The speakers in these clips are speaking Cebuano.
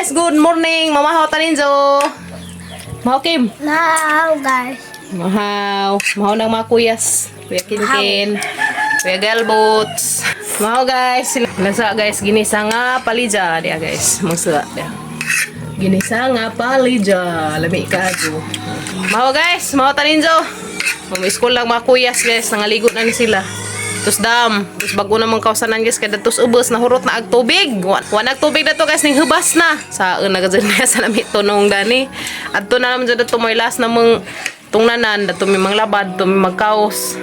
Guys, good morning. Mamahaw taninzo. Mahaw Kim. Now, guys. Mahaw. Mahaw ng mga kuyas. Kuya Kinkin. Kuya Galbots. Mahaw, guys. Nasa guys, ginisa nga palija. Diya guys. Mangsa. Diya. Ginisa nga palija. Lami ka. Mahaw guys. Mahaw taninzo. Mami school lang mga kuyas guys. Nangaligo na ni sila. Tus dam. Tus bago namang kausanan guys. Kada tus ubos. Nahurot na ag tubig. Wa na ag tubig na to guys. Ning hubas na. Sa una na sa nami tunong dani. Adto na naman dyan dato may last namang tungnanan. Dato may manglabad. Dato may magkaos.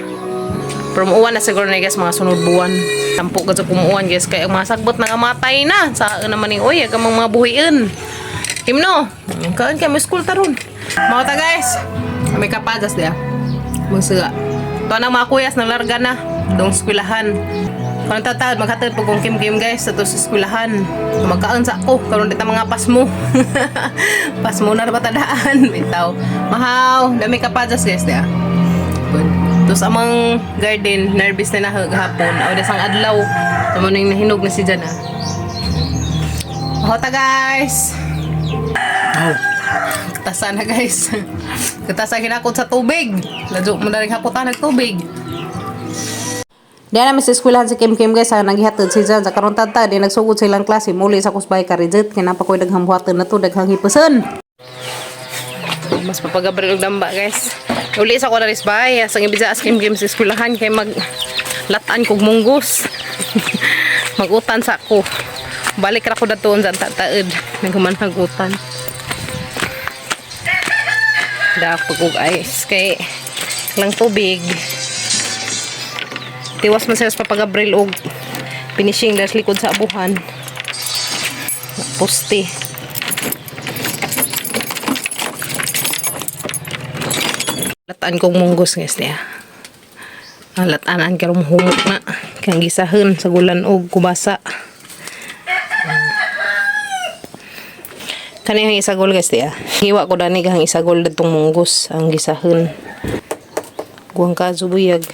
Pero muuwan na siguro na guys mga sunod buwan. Tampo ka sa kumuuan guys. Kaya ang mga sagbot na matay na. Sa naman ni oy, ang mga buhiin. Himno, kaan kay mo school taron. Mao ta guys. May kapadas dia. Magsuga. To na mga kuyas naglarga na dong eskwelahan. Kung tatad maghatid pag kong kim-kim guys sa to sa eskwelahan. Magkaon sa ako karon di ta mga pasmo. Pasmo na ra ba tadaan bitaw. Mahaw, dami kapadas guys dia. Good. Tapos amang garden, nervous na na hapon. Aw, dasang adlaw. Tamo nang nahinog na si Jana. Hota guys. Oh. Katasa na guys. Katasa hinakot sa tubig. Ladyo mo na rin hakutan ng tubig. Diyan namin sa eskwelahan si Kim Kim guys, ang naghihatid si Jan sa karon tadta, di nagsugod sa ilang klase, muli sa kusbay karizit, kinapa ko'y daghang buhaton na to, daghang hipuson. Mas papagabril og damba guys. Uli sa ko na bay, sa ibig sa Kim Kim sa eskwelahan kay mag latan kog munggos. Magutan sa ako. Balik ra ko datuon sa tataed. Naghuman hagutan. Dapag og ice kay lang tubig. Tiwas man sila sa papagabril og finishing dahil likod sa abuhan. Poste. Latan kong munggos guys niya. Ang latanan karon humok na. Kang gisahan sa gulan og kubasa. Kani ang isagol guys diya. Hiwa ko dani kang isagol datong munggos ang gisahan. Guwang ka zubuyag.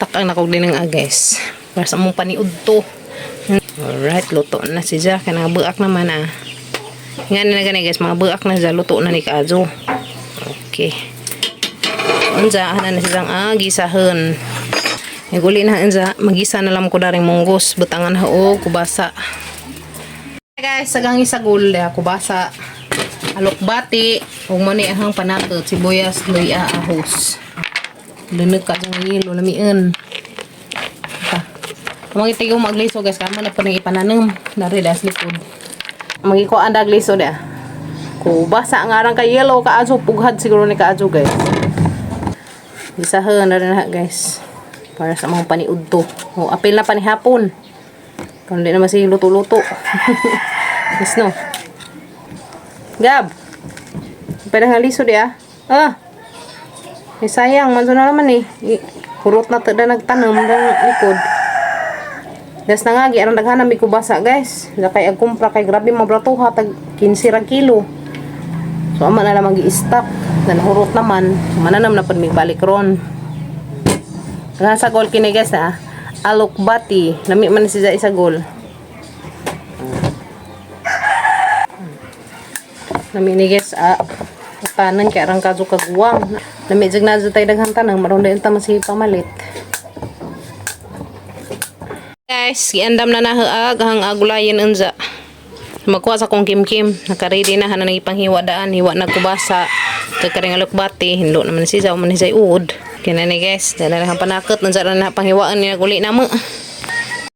Takang na kog din ang guys. Para sa mong paniud to. Alright, luto na si Jack. Kanang buak naman ah. Nga na gani guys, mga buak na siya. Luto na ni Kazo. Okay. Unsa, ana na siyang gisahan. Naguli na unsa, magisa na lang ko daring munggos. Butangan ha o, kubasa. Guys, sagang isagol, ya, kubasa. Alokbati, ug mo ni ahang panakot, sibuyas, luya, ahos. Lunod ka sa ngilo, lamian. Ta. Mga tigo magliso guys, kamo na po nang ipananom. Nari das likod. Magiko ang dagliso da. Kubasa ang arang kay yellow kaazo pughad siguro ni kaazo guys. Gisahan na rin na guys. Para sa mga paniud to. O, apil na panihapon. Kung di naman siya luto-luto. Yes, no. Gab. Pwede nga liso di ah. Ah. Eh, sayang. Manso na naman eh. Hurot na to na nagtanong ng likod. Das na nga, gi arang daghan mi kubasa guys. Kay ag kumpra kay grabe mabratuha tag 15 ra kilo. So ama na lang gi-stock. Na nahurot naman. Mananam na pud mig balik ron. Nga sa gol kini guys ah. Alokbati. Lami man siya isa gol. Lami ni guys ah. Tanan kay arang kadto kaguwang. Lami jud na jud tay daghan tanang maron din ta masi pamalit. Guys, giandam na nahaag ang agulayan unza. Magkuha sa kong kimkim. Naka-ready na hanan ang ipanghiwa daan. Hiwa na kubasa. Kakaring alokbati. Hindo naman siya. Man siya uod. Kaya ni guys. Dala na ang panakot. Nandiyan na na panghiwaan niya. Guli na mo.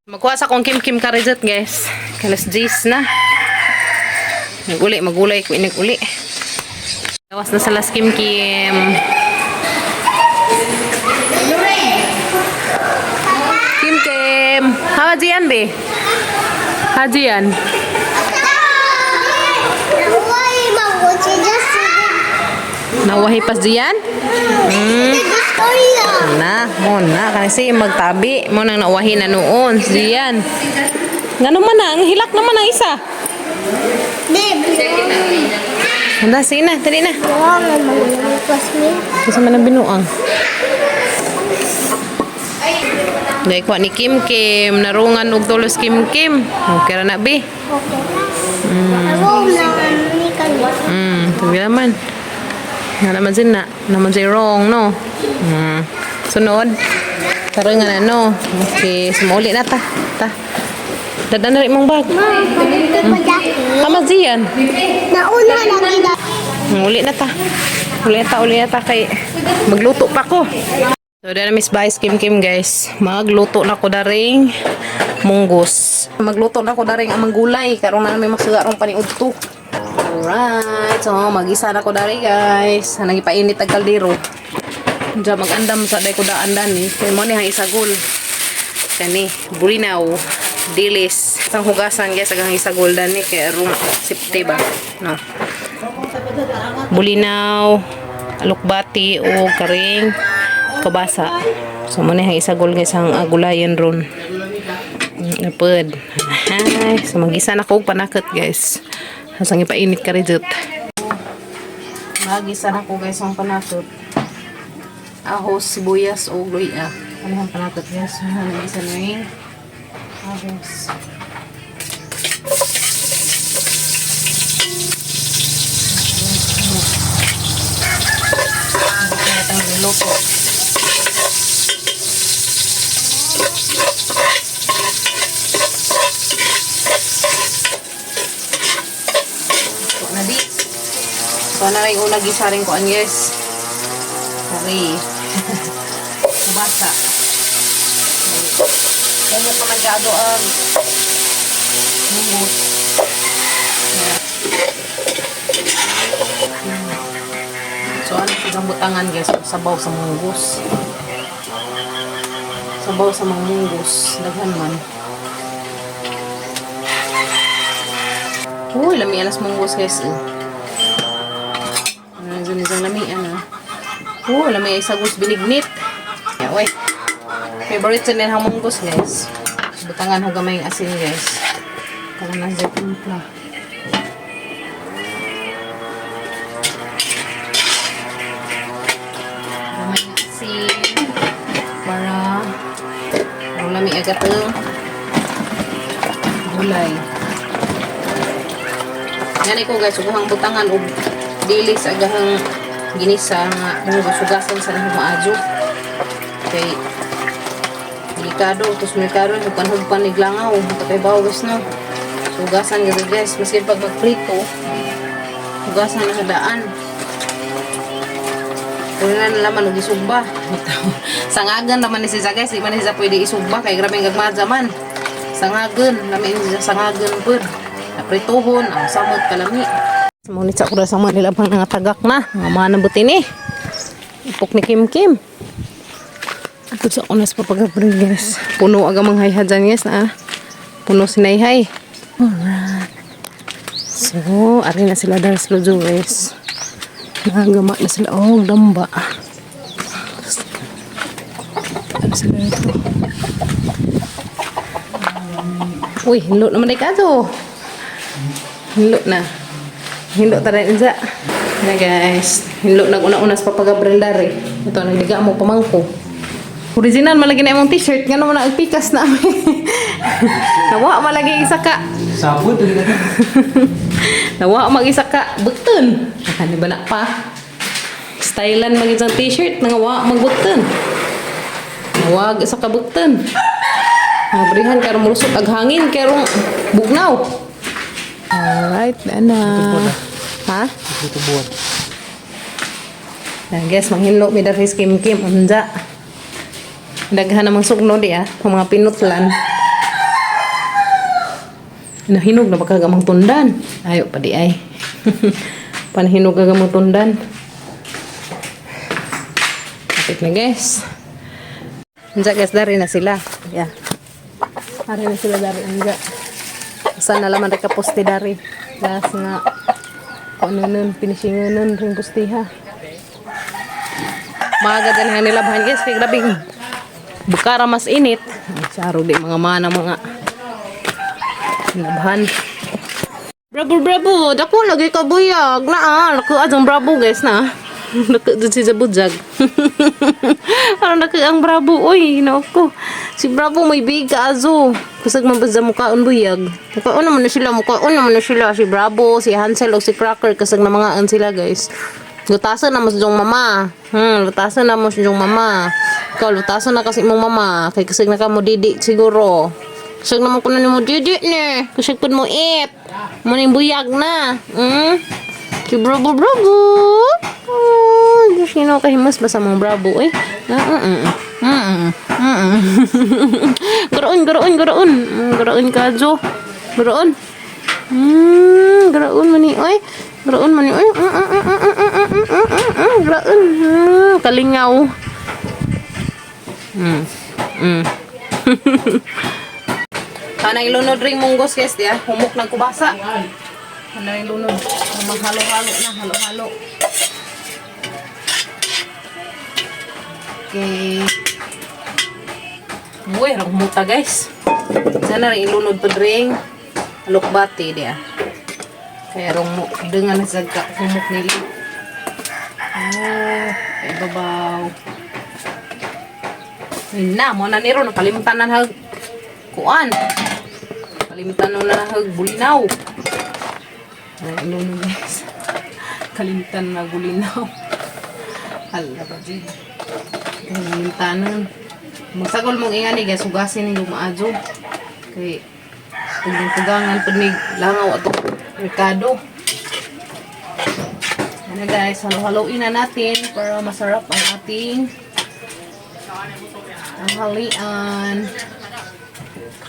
Magkuha sa kong kimkim karizot guys. Kalas 10 na. Naguli. Magulay ko inaguli. Gawas na sa las kimkim. Kim Kim. Hajian be. Hajian. Nahuway, mabuti just Nawahi pas diyan? Storya. Na, mo na kasi magtabi mo nang nawahi na noon diyan. Ngano man na, ang hilak naman ang isa. Di, Handa, sige na, dali na. binuang na mga mi. Kasi man ang binuang. Dahil kuha ni Kim Kim, narungan og tulos Kim Kim. Okay ra na, bi. Okay na. Ako na ni kami. Sabi naman. Nga naman sin na. Naman si wrong, no? Sunod. Tarungan na, no? Okay, sumuli na ta. Ta. Dada na rin mong bag. Ma, pagod ko daki. Tama siyan. Nauna lagi na. Uli na ta. Uli na ta, uli na ta kay magluto pa ko. So, dahil na Miss Vice Kim Kim, guys. Magluto na ko daring munggos. Magluto na ko daring amang gulay. Karon na namin masuga rong paniudto. Alright. So, mag-isa na ko dari, guys. Nang ipainit ang kaldero. Diyan, mag-andam sa day ko daan dani. Kay mo ni hang isagol. Kani, bulinaw, dilis. Isang hugasan, guys, agang isagol dani kay aron safety ba? No. Bulinaw, alukbati o karing kabasa. So mo ni hang isagol, guys, ang gulayan ron. Napod. Ay, so magisa na ko og panakot, guys. Hasang ipainit ka rin. Magisa na ko, guys, ang panakot. Ahos, sibuyas o luya. Ano ang panakot, guys? Magisa na yung ahos. Ang niluto. Luto na di. So, na rin una gisa rin ko an, guys. Sorry. Basa. Humo ka man gado ang munggos. So, ano sa butangan, guys? Sabaw sa munggos. Sabaw sa mga munggos. Daghan man. Uy, lami alas munggos, guys. Eh. Ano na isang lami, ano? Oh, lami ay sagos binignit. Yeah, uy. Favorite sa nila ang munggos, guys. Butangan ho gamay ang asin, guys. Para na sa timpla. Gamay ang asin. Para ang lami agad ang gulay. Yan ko, guys, ugahang butangan og dili sa agahang ginisa nga munggos hugasan sa nahong maadyo. Kay delikado, tos delikado, hugpan-hugpan ni glangaw, kay bawo, guys, no. So, hugasan guys, guys, maski pag magprito, hugasan na sa daan. Kuna na laman og isugba. Sangagan naman ni siya, guys, di man ni siya pwede isugba kay grabe ang gagmadya man. Sangagan, lami ni siya sangagan pud. Aprituhon, ang samot kalami. Ngunit sa oras ang mga nilabang nga tagak na. Mga mga nabuti ni. Ipok ni Kim Kim. Ato sa oras pa pagkaprin, guys. Puno aga mga hayha dyan, guys, na. Puno sinayhay. Alright. So, ari na sila dahil sa lujo, guys. Nagama na sila. Oh, damba. Ano sila ito? Uy, hinlo naman ay kato. Hinlo na. Hinlo ta rin sa. Na, guys, hinlo na una-una sa papagabril dari. Ito, nagliga mo pamangko. Original malagi na imong t-shirt nga naman nagpikas na ami. Nawa malagi isa ka. Sabot. Nawa mag isa ka button. Ano ba na pa? Stylan mag isang t-shirt nangawa magbutton. Nawag isa ka button. Abrihan karon mulusot ag hangin karong bugnaw. Alright, ana. Ha? Ito buwan. Na guys, manghinlo mi diri sa Kim Kim unja. Daghan namang sugno di ah, ang mga pinutlan. Nahinog na baka gamang tundan. Ayo pa di ay. Panhinog ka gamang tundan. Kapit na, guys. Unja, guys, dari na sila. Yeah. Dari na sila dari unja. Sana laman reka poste dari. Last nga kung ano nun, finishing nun, ring postiha. Maaga din ang nilabhan, guys. Kaya grabing bukara mas init. Saro di mga mana mga nilabhan. Bravo, bravo! Dako lagi ka buyag na ah. Lako adong bravo, guys, na. Naka dun si Zabujag. Ano naka ang Bravo oy, ginoo ko. Si Bravo may big kaazo. Kusag man ba sa mukhaon buyag. Mukhaon naman na sila, mukhaon naman na sila si Bravo, si Hansel o si Cracker kasag na mga an sila, guys. Lutasan na mo sa iyong mama. Lutasan na mo sa iyong mama. Ikaw, lutasan na kasi mong mama. Kay kasag na ka mo didi siguro. Kasag naman ko na ni mo didi ni. Kasag pud mo it. Mo ning buyag na. Si Bravo Bravo. Oh, Diyos nino kahimas ba sa mga Bravo eh. Ah, Garaon, garaon, garaon. Garaon ka, Jo. Garaon. Garaon man ni oy. Garaon man ni oy. Garaon. Kalingaw. Kanang ilunod ring munggos guys, diya. Humok ng kubasa. Kanang ilunod. Maghalo-halo na, halo-halo. Okay. Uy, harang humuta guys. Sana rin ilunod pa ring alukbati diya. Kaya rong mo, dengan na sa humok nila. Oh, ay babaw. Ay na, mo na niro, nakalimutan na hag kuan. Kalimutan na na hag bulinaw. Ay, ilunod guys. Kalimutan na bulinaw. Hala ba, Jig? Kalimutan. Magsagol mong ingani guys, hugasin ninyo maadyo. Kay tugang-tugangan pud mig langaw ato merkado. Ano guys, halo-haloin na natin para masarap ang ating tanghalian.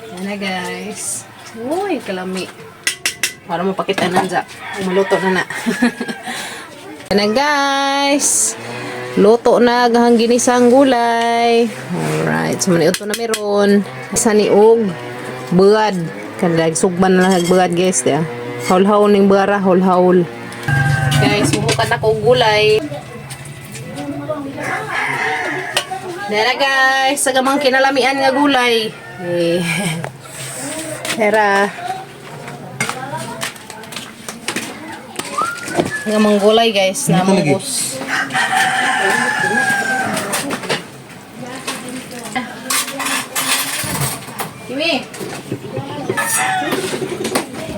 Yan na guys. Uy, kalami. Para mapakita na dyan. Maluto na na. Yan na guys. Luto na gahang ginisang gulay. Alright. So, maniuto na meron. Isa ni og buad. Kandag sugban na lang buad guys. Diya. Haul-haul ning buara. Haul-haul. Guys, sumukan ako og gulay. Dara guys, sa gamang kinalamian nga gulay. Eh. Tara. Gamang gulay guys, na munggos. Kimi.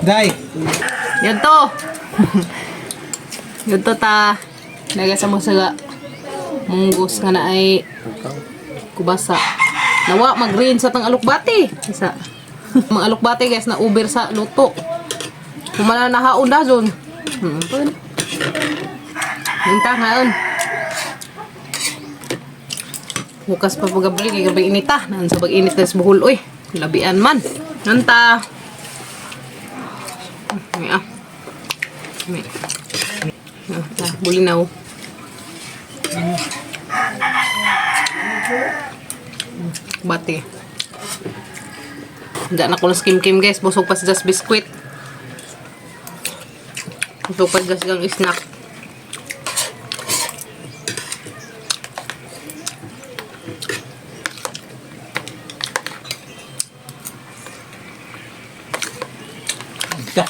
Day! Yadto. Yadto ta. Naga sa mga saga. Munggos nga na ay kubasa. Nawa mag-green sa tang alukbati. Isa. Mga alukbati guys na uber sa luto. Kumala na haon na zon. Hinta haon. Bukas pa pagabalik, kay gabi inita. Naan sa pag-init na sa buhol, uy. Labian man. Nanta. May ah. May. Ah, ah, bulinaw. Bati. Diyan ako ng skim-kim guys. Busog pa si Just Biscuit. Busog pa si Just gang snack. Mita.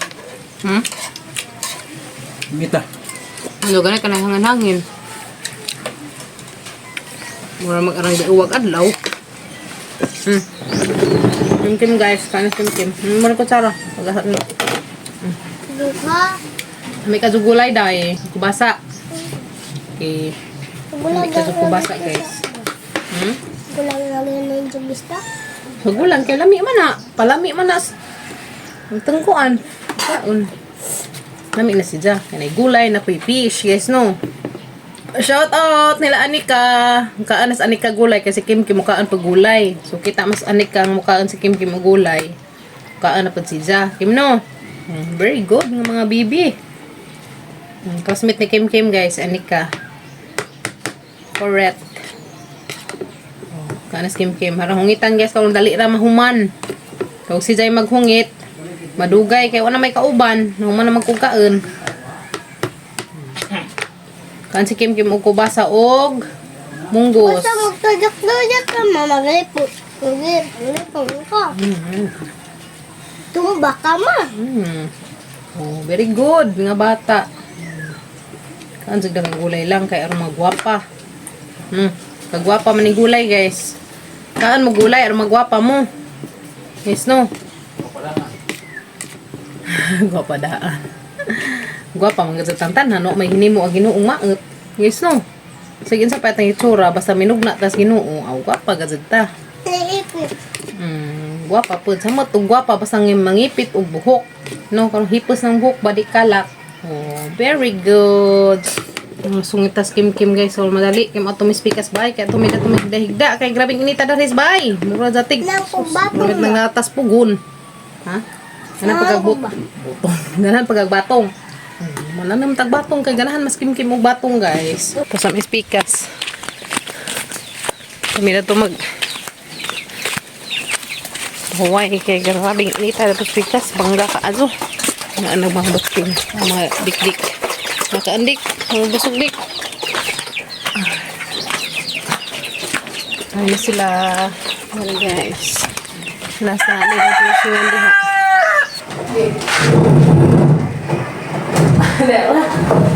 Mita. Ano ganun ka na hangin-hangin. Mura mag-arang di uwag adlaw. Kim-kim guys, kain kim-kim. Mura ko tsara. Pag na. Duha. May kazugulay dai. Kubasa. Okay. Gulang May kazugubasa guys. Gulang lang na yung bista. Sugulan kay lami man na. Palami man na. Ang tungkuan. Kaon. Lami na si Ja. Kanay gulay na kuy fish guys no. Shout out nila Anika. Mukaan nas Anika gulay kasi Kim Kim mukaan pag gulay. So kita mas Anika ang mukaan si Kim Kim og gulay. Mukaan na pud si Ja. Kim no. Very good nga mga bibi. Classmate ni Kim Kim guys, Anika. Correct. Kanas Kim Kim. Harang hungitan guys, kung dali ra mahuman. Kung si Jay maghungit, madugay kay wala may kauban, human na magkukaon. Kan si Kim Kim og kubasa og munggos. Basta magtujak-tujak ka, mama. Magalipot. Magalipot ka. Tumba ka ma. Oh, very good nga bata. Kaan sa daghang gulay lang kay aron magwapa. Kagwapa man ni gulay, guys. Kaan mo gulay aron magwapa mo. Yes, no? Gwapa daan. Gwapa man gud sa tantan no may hinimo ang Ginoong maot. Yes, no? Sige sa patang itsura basta minugna tas Ginoo, aw gwapa gud ta. Naipit. Gwapa pud sa mo gwapa basta nga mangipit og buhok. No, karon hipos ng buhok badi kalak. Oh, very good. Ang sungitas kim kim, guys, so madali kay mo tumispikas bay kay tumida tumigda higda kay grabing inita diri bay. Mura jatig. Nang kubato Murag na. nangatas pugon. Ha? Ganahan pagagbut. Butong. Ganahan pagagbatong. Wala naman tagbatong kay ganahan mas kimkim og batong, guys. Tapos ang ispikas. Kami na to mag Huwag kay grabing inita tapos pikas bangga ka azo. Mga ano mga busking, mga dikdik. Makaandik, mga busog dik. Ayun na sila. Ano, guys. Nasa ligat na siya diha.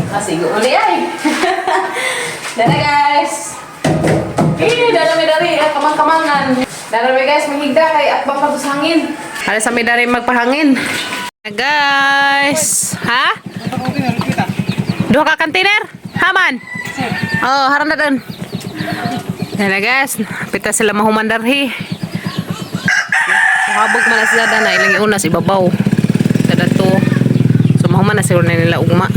Masigo uli ay. Dara, guys. Eh, dara mi dari kamang-kamangan. Dara mi, guys, mahigda kay akbang pagusangin. Hala sa mi dari magpahangin. Guys, ha? Duha ka container? Haman. Oh, haram na dun. Dara, guys, pita sila mahuman darhi. Habog man na sila dana ilang iuna sa ibabaw. Sada to. So mahuman na siguro na nila ugma.